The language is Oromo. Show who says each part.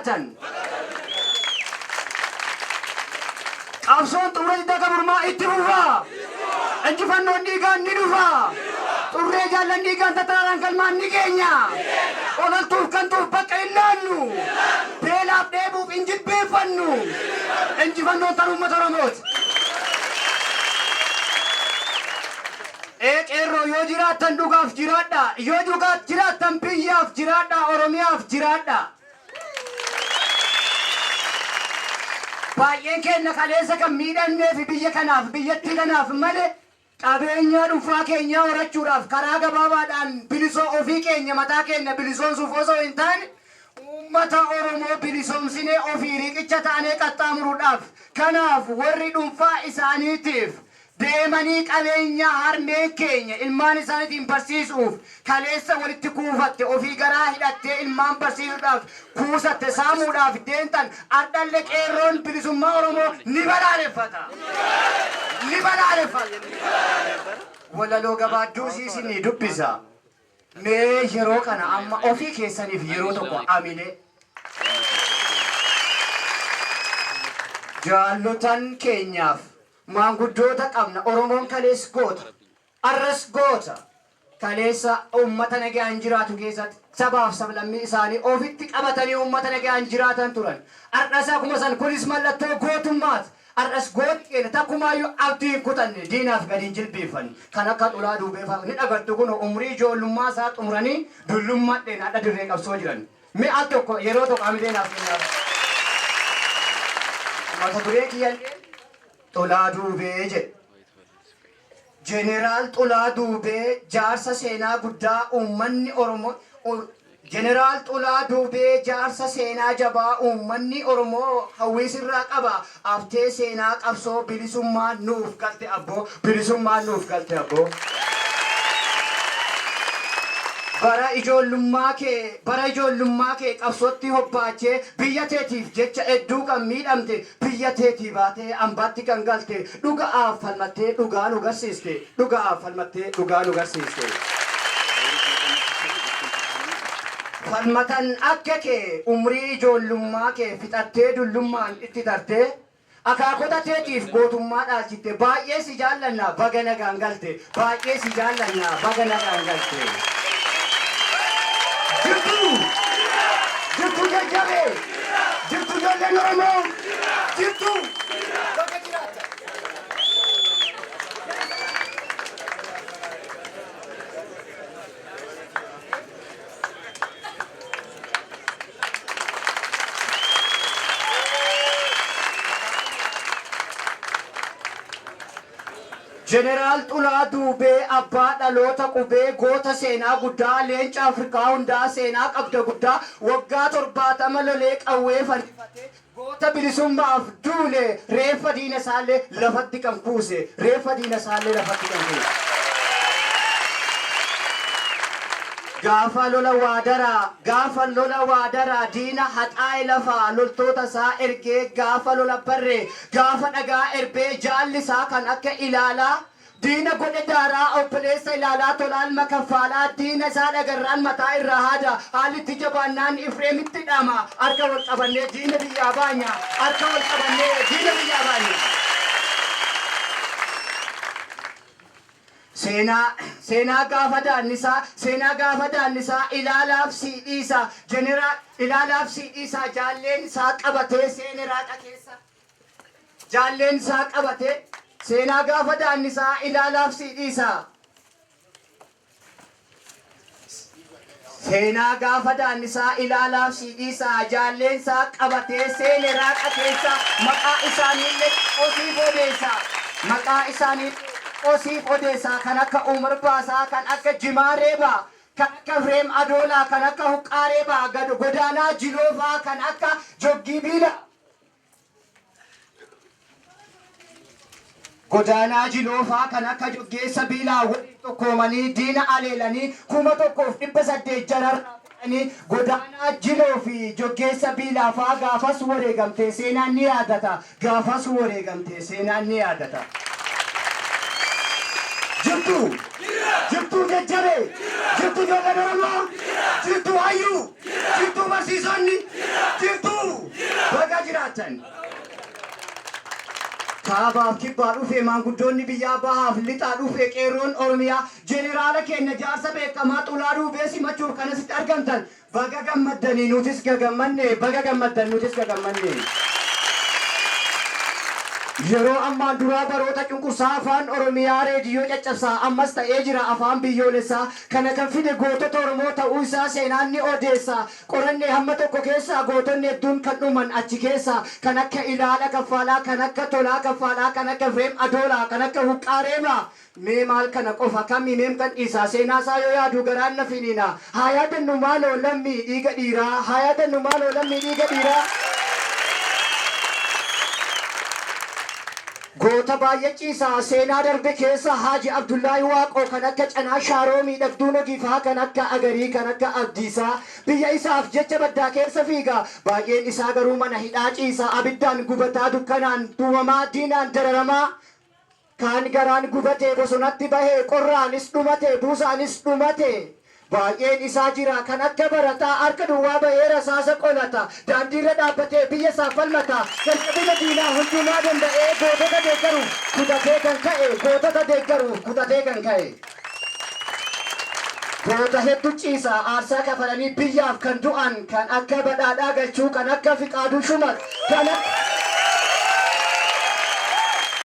Speaker 1: jiraattan. Qabsoon xumura diddaa gabrummaa itti fufa! Injifannoon dhiigaan ni dhufa! Xurree jaallan dhiigaan tattaraaraan galmaan ni geenya! Ololtuuf gantuuf bakka hin laannu! Beelaaf dheebuuf hin jilbeenfannu! Injifannoon tan uummata Oromooti! Ee qeerroo yoo jiraattan dhugaaf jiraadhaa! Yoo dhugaaf jiraattan biyyaaf jiraadhaa! Oromiyaaf jiraadhaa! Baay'een keenya kaleessa kan miidhamneefi biyya kanaaf, biyyattii kanaaf malee qabeenyaa dhunfaa keenyaa horachuudhaaf karaa gabaabaadhaan bilisoo ofii keenya mataa keenya bilisoomsuuf osoo hin taane uummata Oromoo bilisoomsinee ofii riqicha taanee qaxxaamuruudhaaf. Kanaaf warri dhunfaa isaaniitiif Deemanii qabeenya harmeen keenya ilmaan isaaniitiin barsiisuuf kaleessa walitti kuufatte ofii garaa hidhattee ilmaan barsiisuudhaaf kuusatte saamuudhaaf deemtan ardhalle qeerroon bilisummaa Oromoo ni balaaleffata. Ni balaaleffata. Walaloo gabaadduu sii isinii dubbisa. Mee yeroo kana amma ofii keessaniif yeroo tokko amilee. Jaallotan keenyaaf Maanguddoota qabna. Oromoon kalees goota. Arras goota. Kaleessa uummata nagaan jiraatu keessatti sabaaf sablammii isaanii ofitti qabatanii uummata nagaan jiraatan turan. Ar'as akuma san kunis mallattoo gootummaati. Ar'as gooti keenya takkumaayyuu abdii hin kutanne, diinaaf gadi hin jilbiiffanne. Kan akka Xulaa Duubee fa'aa ni dhagartu kunoo umrii ijoollummaa isaa xumuranii dullummadheen hadha dirree qabsoo jiran. Mee al tokko yeroo tokko hamilee naaf kennaaf. Mata duree kiyyallee Xulaa Duubee jedhe. Jeneraal Xulaa Duubee jaarsa seenaa guddaa uummanni Oromoo Jeneraal Xulaa Duubee jaarsa seenaa jabaa uummanni Oromoo hawwii sirraa qaba. Haftee seenaa qabsoo bilisummaa nuuf galte abboo bilisummaa nuuf galte abboo. Bara ijoollummaa kee bara ijoollummaa kee qabsootti hobbaachee biyya teetiif jecha hedduu kan miidhamte biyya teetii baatee ambaatti kan galte dhuga'aaf falmattee dhugaa nu garsiiste dhuga'aaf falmattee dhugaa nu garsiiste. Falmatan akka kee umrii ijoollummaa kee fixattee dullummaan itti tartee Akaakota teetiif gootummaa dhaalchitte baay'ee si jaallanna baga nagaan galte baay'ee si jaallanna baga nagaan galte. Jirtuu? Jirtuu jajjabee? Jirtuu ijoolleen Oromoo? Jirtuu? Baga jiraattan. Jeneraal Xulaa Duubee abbaa dhaloota qubee goota seenaa guddaa leenca Afrikaa hundaa seenaa qabda guddaa waggaa 70 lolee qawwee fannifatee goota bilisummaaf duule reeffa diina isaallee lafatti kan kuuse reeffa diina isaallee lafatti kan kuuse. Gaafa lola waadaraa gaafa lola waadaraa diina haxaa'e lafaa loltoota isaa ergee gaafa lola barree gaafa dhagaa erbee jaalli isaa kan akka ilaalaa Diina godhe daaraa obboleessa ilaalaa Tolaalma kaffaalaa diina isaa dhagarraan mataa irraa haada haalli itti jabaannaan Ifreemitti dhaama harka wal qabannee diina biyyaa baanya harka wal qabannee diina biyyaa baanya. Seenaa seenaa gaafa daannisaa seenaa gaafa daannisaa ilaalaaf sii dhiisa jeneraal ilaalaaf sii dhiisa jaalleen isaa qabatee seene raaqa keessa. Jaalleen isaa qabate seenaa gaafa daannisaa ilaalaaf sii dhiisa. Seenaa gaafa daannisaa ilaalaaf sii dhiisa. Jaalleen isaa qabatee seene raaqa keessa maqaa isaaniillee osiif odeessa. Maqaa isaaniillee osiif odeessa. Kan akka Umar Baasaa, kan akka Jimaa Reebaa, kan akka Efreem Adoolaa, kan akka Huqqaa Reebaa, Godaanaa Jiloofaa, kan akka Joggii Biilaa. Godaanaa Jiloofaa kan akka Joggeessa Biilaa waliin tokkoomanii diina aleelanii 1800 jararraa fixanii Godaanaa Jiloo fi Joggeessa Biilaa faa gaafas wareegamte seenaan ni yaadata gaafas wareegamte seenaan ni yaadata. Jirtuu? Jirtuu jajjabee? Jirtuu ijoolleen Oromoo? Jirtuu hayyuu? Jirtuu barsiisonni? Jirtuu? jiraattan. Kaabaaf kibbaa dhufe maanguddoonni biyyaa, bahaaf lixaa dhufe qeerroon Oromiyaa, jeneraala keenya jaarsa beekamaa Xulaa Duubee simachuuf kan asitti argamtan, baga gammaddanii, nutis gagammanne, baga gammaddan, nutis gagammanne. Yeroo ammaan duraa baroota cunqursaa afaan Oromiyaa reediyoo caccabsaa, ammas ta'ee jira afaan biyyoolessaa. Kana kan fide gootota Oromoo ta'uu isaa seenaan ni odeessa. Qorannee hamma tokko keessaa gootonni hedduun kan dhuman achi keessa, kan akka Ilaala Kaffaalaa, kan akka Tolaa Kaffaalaa, kan akka Efreem Adoolaa, kan akka Huqqaa Reebaa. Mee maal kana qofa kamii meem kan dhiisaa? Seenaa isaa yoo yaadu garaan na finiina. Haa yaadannu maaloo lammii dhiiga dhiiraa, haa yaadannu maaloo lammii dhiiga dhiiraa. Goota baay'ee ciisaa seenaa darbe keessa, Haaji Abdullaahi Waaqoo, kan akka Canaa Shaaroo, Miidhagduu Nogifaa, kan akka Agarii, kan akka Abdiisaa, biyya isaaf jecha baddaa keessa fiiga. Baay'een isaa garuu mana hidhaa ciisaa, abiddaan gubataa, dukkanaan tuumamaa, diinaan dararamaa. Kaan garaan gubatee bosonatti bahee, qorraanis dhumate, buusaanis dhumate. Baay'een isaa jira kan akka barataa, harka duwwaa bahee rasaasa qolata, daandiirra dhaabbatee biyya isaaf falmata, jalqabina diinaa hundumaa danda'ee gootota deeggaruuf kutatee kan ka'e, gootota deeggaruuf kutatee kan ka'e. Goota hedduu ciisaa aarsaa kafalanii biyyaaf kan du'an, kan akka Badhaadhaa Galchuu, kan akka Fiqaaduu Shumat, kan akka